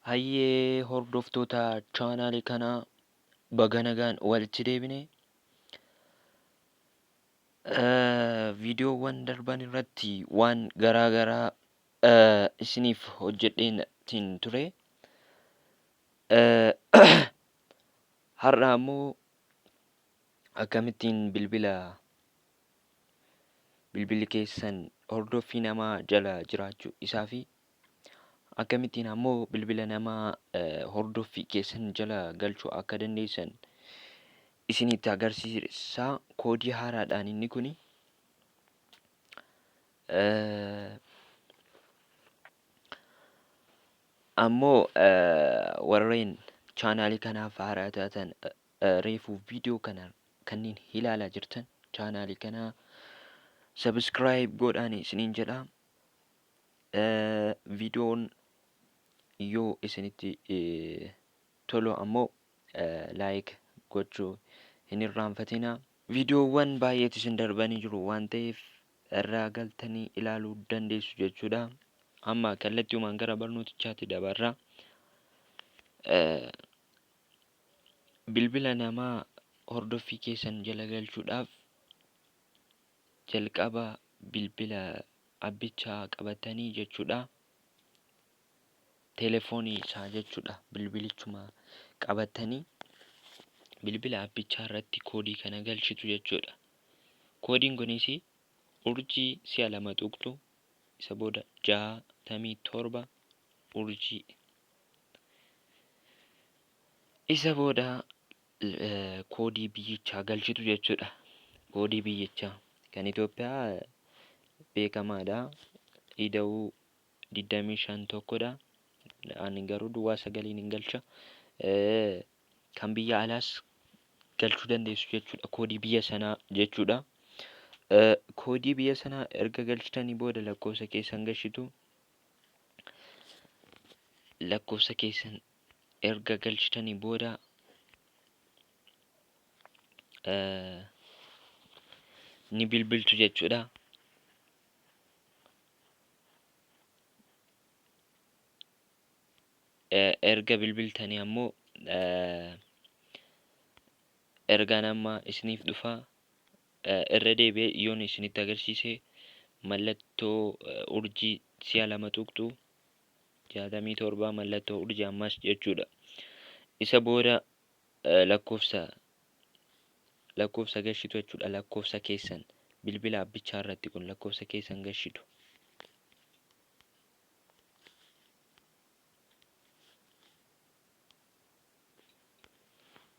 Hayyee hordoftoota chaanaalii kanaa, baga nagaan walitti deebine. Viidiyoowwan darban irratti waan garaa garaa isiniif hojjedheen ture. Har'a ammoo akkamittiin bilbila bilbilli keessan hordoffii namaa jala jiraachuu isaa fi akkamittiin ammoo bilbila namaa hordoffii keessan jala galchuu akka dandeessan isinitti agarsiisa. Koodii haaraadhaan inni kuni. Ammoo warreen chaanaalii kanaaf haaraa taatan, reefuu viidiyoo kana kanneen ilaalaa jirtan, chaanaalii kana subscribe godhaan isiniin jedha. Viidiyoon yoo isinitti tolu ammoo like gochuu hin irraanfatina. Viidiyoowwan baay'eetu isin darbanii jiru waan ta'eef irraa galtanii ilaaluu dandeessu jechuudha. Amma kallattiiwwan gara barnootichaatti dabarra. Bilbila namaa hordoffii keessan jala galchuudhaaf jalqaba bilbila abbichaa qabatanii jechuudha. Telefoonii isaa jechuudha. Bilbilichuma qabatanii bilbila abbichaa irratti koodii kana galchitu jechuudha. Koodiin kunis urjii si'a lama tuqxu, isa booda 67 urjii. Isa booda koodii biyyichaa galchitu jechuudha. Koodii biyyichaa kan Itoophiyaa beekamaadha. Ida'uu 25 tokkodha. Ani garuu duwwaa sagaliin hin galcha. Kan biyya alaas galchuu dandeessu jechuudha. Koodii biyya sanaa jechuudha. Koodii biyya sanaa erga galchitanii booda lakkoofsa keessan galchitu. Lakkoofsa keessan erga galchitanii booda ni bilbiltu jechuudha. Erga bilbiltanii ammoo ergaan amma isiniif dhufa. Irra deebi'ee yoon isinitti agarsiise, mallattoo urjii si'a lama tuqxu, 67 mallattoo urjii ammas jechuudha. Isa booda lakkoofsa gashitu jechuudha. Lakkoofsa keessan bilbila abbichaa irratti kun lakkoofsa keessan gashitu.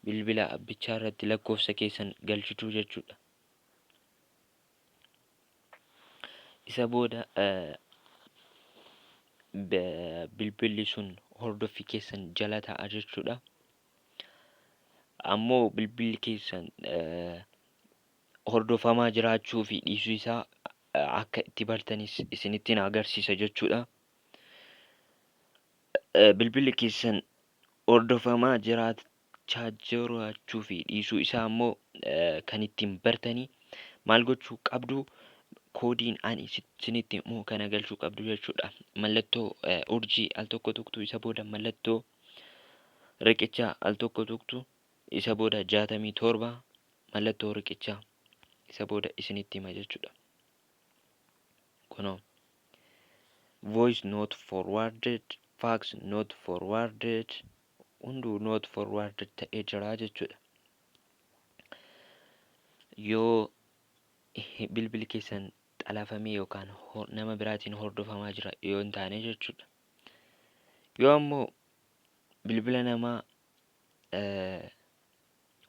Bilbila abbichaa irratti lakkoofsa keessan galchitu jechuudha. Isa booda bilbilli sun hordoffii keessan jala ta'a jechuudha. Ammoo bilbilli keessan hordofamaa jiraachuu fi dhiisuu isaa akka itti bartanis isinittiin agarsiisa jechuudha. Bilbilli keessan hordofamaa jiraachaa jiraachuu fi dhiisuu isaa ammoo kan ittiin bartanii maal gochuu qabdu? Koodiin ani isinitti immoo kana galchuu qabdu jechuudha. Mallattoo urjii al tokko tuqxu, isa booda mallattoo riqichaa al tokko tuqxu, isa booda 67 mallattoo riqichaa, isa booda isinitti hima jechuudha. Kunoo, voice not forwarded, fax not forwarded, hunduu not forwarded ta'ee jira jechuudha. Yoo bilbilli keessan xalafamee yookaan nama biraatiin hordofamaa jira yoo hin taane jechuudha. Yoo ammoo bilbila namaa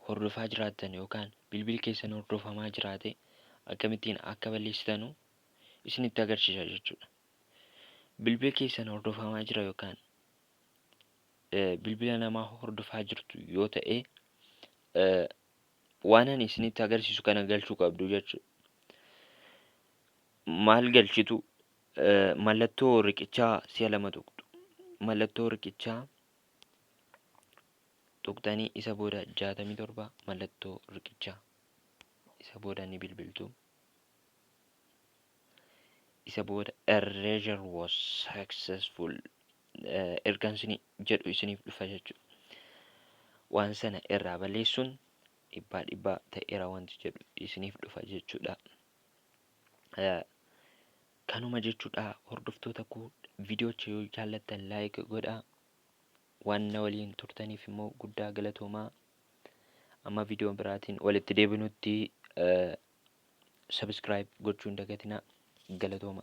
hordofaa jiraattan yookaan bilbilli keessan hordofamaa jiraate, akkamittiin akka balleessitanu isinitti agarsiisa jechuudha. Bilbilli keessan hordofamaa jira yookaan bilbila namaa hordofaa jirtu yoo ta'e, waan ani isinitti agarsiisu kana galchuu qabdu jechuudha. Maal galchitu? Mallattoo riqichaa si'a lama tuqxu. Mallattoo riqichaa tuqxanii isa booda 67 mallattoo riqichaa, isa booda ni bilbiltu. Isa booda erasure was successful Ergaan isin jedhu isiniif dhufa jechuudha. Waan sana irraa balleessuun dhibbaa dhibbaa ta'eera wanti jedhu isiniif dhufa jechuudha. Kanuma jechuudha, hordoftoota koo. Viidiyoocha yoo jaallattan like godhaa. Waan na waliin turtaniif immoo guddaa galatoomaa. Amma viidiyoo biraatiin walitti deebinutti subscribe gochuu hin dagatinaa. Galatooma.